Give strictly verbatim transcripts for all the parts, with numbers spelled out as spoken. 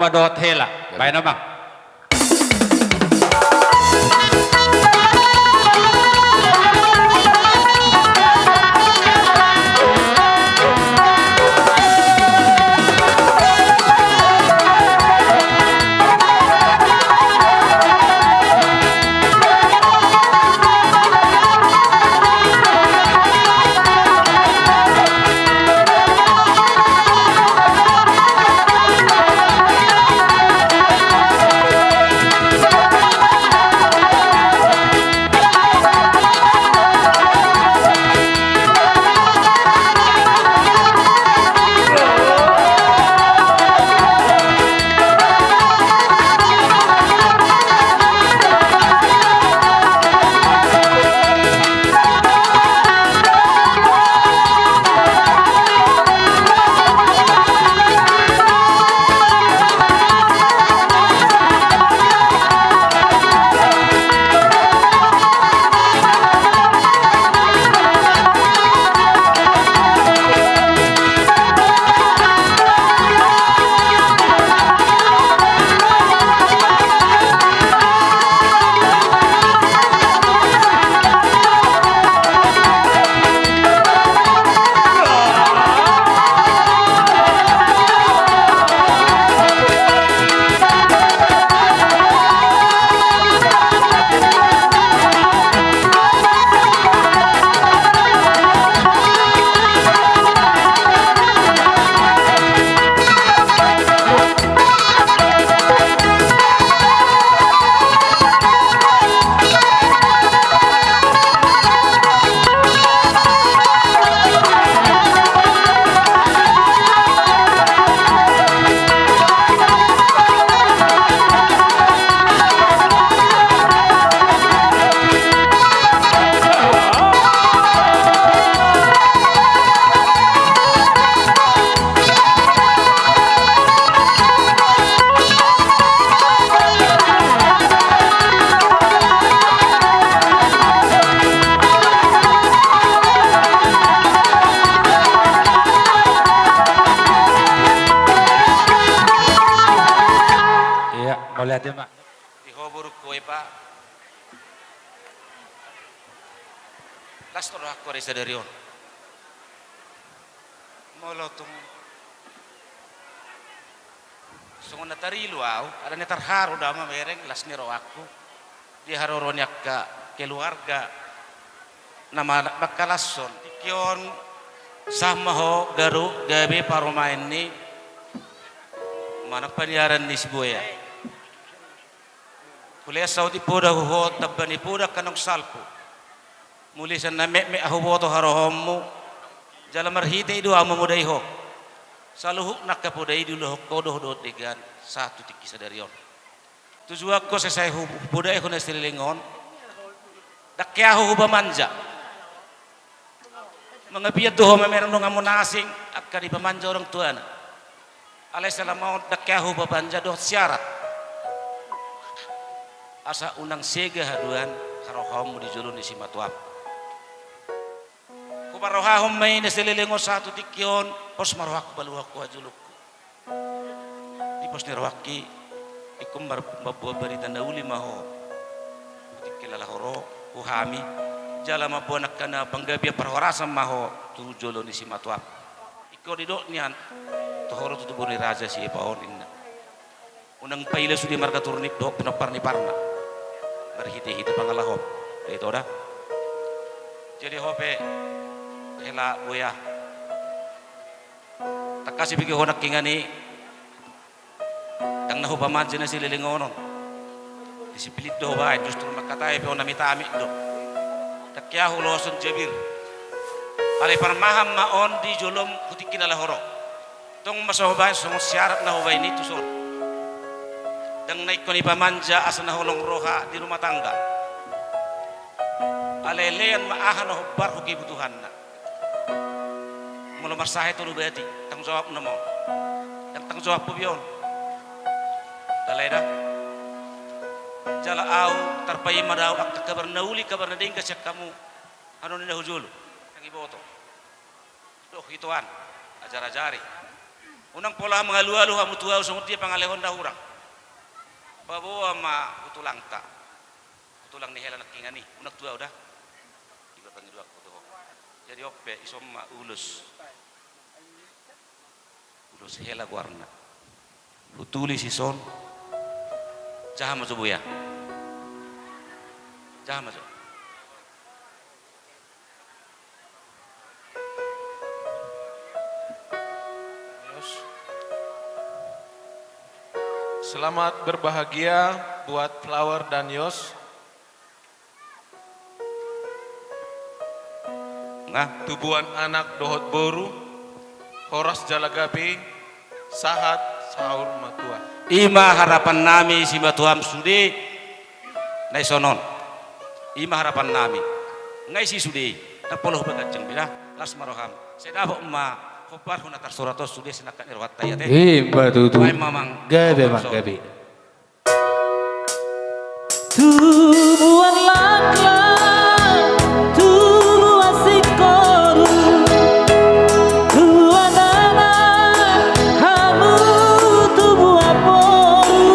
Padohot hela. Jadi. Baen, Amang. Iya, mauliate ma. Di ho borungku Epa. Las do rohangku di sadari on. Molo tung songon na tarilu ahu, ala ni tarharu do ahu mamereng las ni rohangku di haroro ni angka keluarga na manat mangkalashon. Tingki on sahat ma ho garu gabe parumaen ni manang paniaran ni si Buea. Hulean saut ni poda huhut tamba ni poda angka naung salpu. Muli sian na metmet ahu huboto harohaonmu. Jala marhite i do ahu mamodai ho. Saluhutna angka poda i diulahon ho do dohot denggan sahat tu tingki sadari on. Tujuanku sai sai hu-, hupodai ho na saleleng on. Ndang ke ahu hupamanja. Mangapian tu ho mamereng donganmu na asing, angka dipamanja orang tuana. Alai salama on ndang ke ahu hupamanja dohot syarat. Asa unang sega haduan harohaonmu di jolo ni simatuam. Huparrohahon ma i na saleleng on sahat tu tingki on, pos ma rohangku paluahon ho hajolongku. Di pos ni rohangki, ingkon mar-, mamboan barita na uli ma ho. Tingki na laho ro, tu hami, jala mamboan angka na panggabean parhorasan ma ho, tu jolo ni simatuam. Ingkon didok nian, tu ho do tutubu ni raja si Epa on ninna. Unang paila sude marga Turnip dohot pinompar ni parna. Marhite-hite pangalahom. Ito da. Jadi ho pe, hela Buea. Tangkas ibege ho nangkiningan i, ndang na hupamanja na saleleng on. Disiplin do hubaen, justru mangkatai pe on amit-amit do. Ndang ke ahu huloshon jabir. Alai parmahan ma on di jolom tu tingki na laho ro. Tong ma so hubaen songon syarat na hubaen i tuson. Ndang na ingkon ipamanja asa na holong roha di rumah tangga. Alai lean ma aha na hombar hu kebutuhanna. Molo marsahe tolu bati, tanggung jawab nama on. Ndang tanggung jawab ho be on. Alai da. Jala ahu tarpaima do ahu angka kabar na uli, kabar na denggan sian hamu. Hanon ni na hujolo. Ndang iboto. Dohot itoan. Ajar-ajari. Unang pola mangalualu hamu tu ahu songon dia pangalehon na hurang. Paboa ma hutulangta. Hutulang ni hela nangkiningan i, unang tu ahu da. Iba pangidoanku tu ho. Jadi on pe, ison ma ulos. Ulos hela goarna. Hutulis ison. Jaha ma jo, Buya. Jaha ma jo. Selamat berbahagia buat Flower dan Yos. Nah. Tubuan anak dohot boru, horas jala gabe, sahat saur matua. I ma harapan nami simatuam sude, na ison on. I ma harapan nami. Nga isi sude i, na pola hubaen ganjang be da, las ma roham. Sai dapot ma hombar hona tarsurat on sude sinangkap ni rohanta i ate. I ma tutu. Baen ma amang. Gabe amang, gabe. Tubuan laklak, tubuan singkoru, tubuan anak, hamu tubuan boru.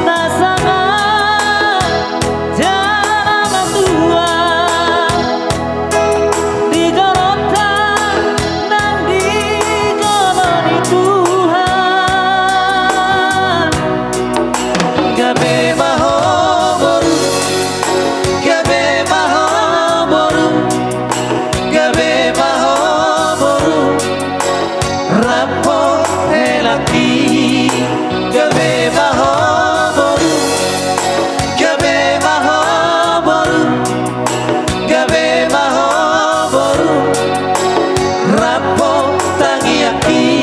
Na sanga jala matua di jolonta nang di jolo ni Tuhan. Gabe ma ho boru, gabe ma ho boru, gabe ma ho boru, rap ho helangki. Gabe ma ho boru, gabe ma ho boru, gabe ma ho boru, rap ho tangiangki.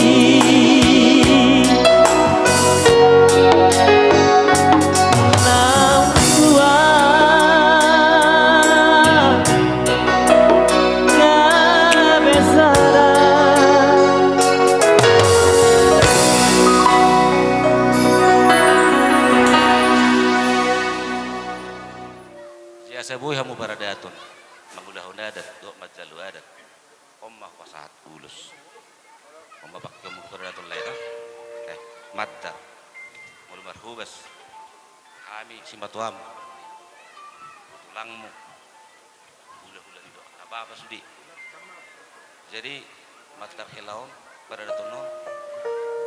Naung tua gabe sada. Jadi asa boi hamu paradaton mangulahon adat dohot manjalo adat, on ma hupasahat ulos. On ma pangkeonmu tu paradaton lae da. Eh, mandar. Molo marhobas hami simatuam, tulangmu, hulahula ni dohot na bapa sude. Jadi mandar hela on, paradaton on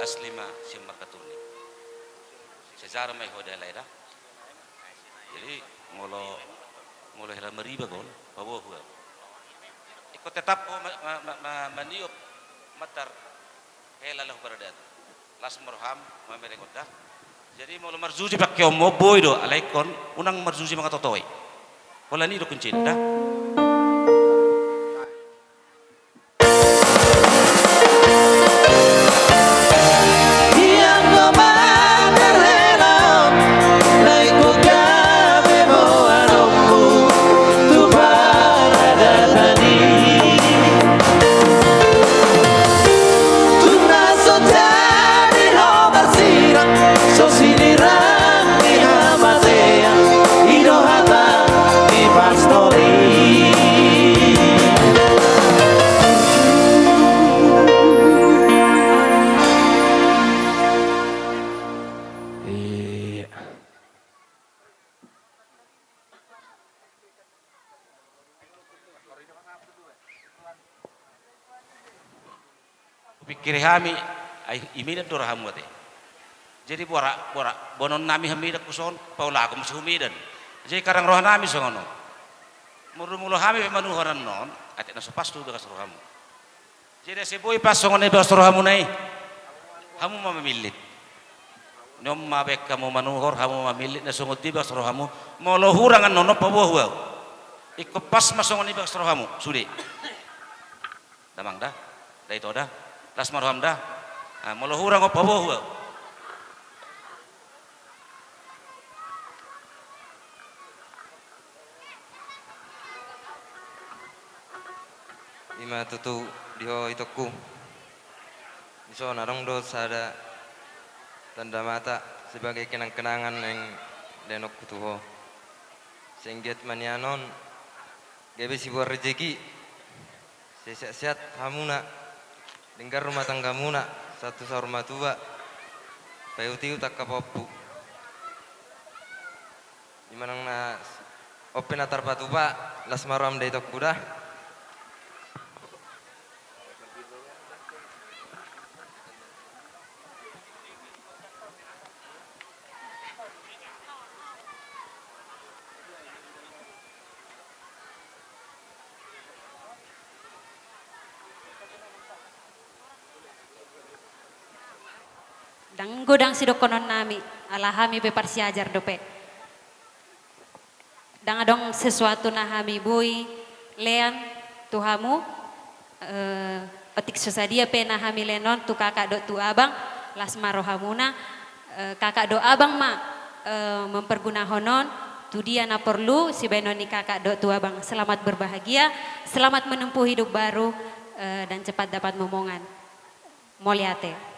asli ma sian marga Turnip. Sejarah ma i ho da lae da. Jadi molo, molo hela maribak on, paboa ho ahu. Ingkon tetap ho ma-, ma-, ma-, ma-, maniop mandar hela laho paradaton. Las ma roham mamereng on da. Jadi molo marjuji pangkeonmu on boi do, alai ingkon unang marjuji mangatotoi. Holan i do kuncina da. Ianggo mandar hela on, na ingkon gabe ho adongmu tu paradaton i. Tung na so jadi ho marsirang, so sinirang ni hamatean, i do hata ni pastor i. Iya. Hupikiri hami, ai i Medan do rohamu ate. Jadi borat, borat, boanon nami hami Medan tuson, paulakhon muse hu Medan. Jadi karang roha nami songon on. Molo, molo hami pe manuhor annon, atik na so pas tu bagas rohamu. Jadi asa boi pas songon na di bagas rohamuna i. Hamu ma mamillit. Ni on ma baen hamu manuhor, hamu ma mamillit na songon di bagas rohamu. Molo hurang annon, paboa ho ahu. Ingkon pas ma songon na di bagas rohamu sude. Damang da. Da ito da. Las ma roham da. Ah, molo hurang on, paboa ho ahu. I ma tutu di ho itongku. Dison adong do sada tanda mata sebagai kenang-kenangan naeng lehonon tu ho. Sai anggiat ma nian on gabe sibuat rejeki. Sehat-sehat hamuna, denggan rumah tanggamuna, sahat tu saur matua, paihut-ihut angka pahompu. Ima nang na on pe na tarpatupa, las ma roham da itongku da. Ndang godang sidohonon nami, ala hami pe parsiajar dope. Ndang adong sesuatu na hami boi lean tu hamu, eh, otik so sadia pe na hami lean on tu kakak dohot tu abang, las ma rohamuna, eh, kakak dohot abang ma, eh, mempergunahon on tu dia na porlu sibaenon ni kakak dohot tu abang. Selamat berbahagia, selamat menempuh hidup baru, eh, dan cepat dapat momongan. Mauliate.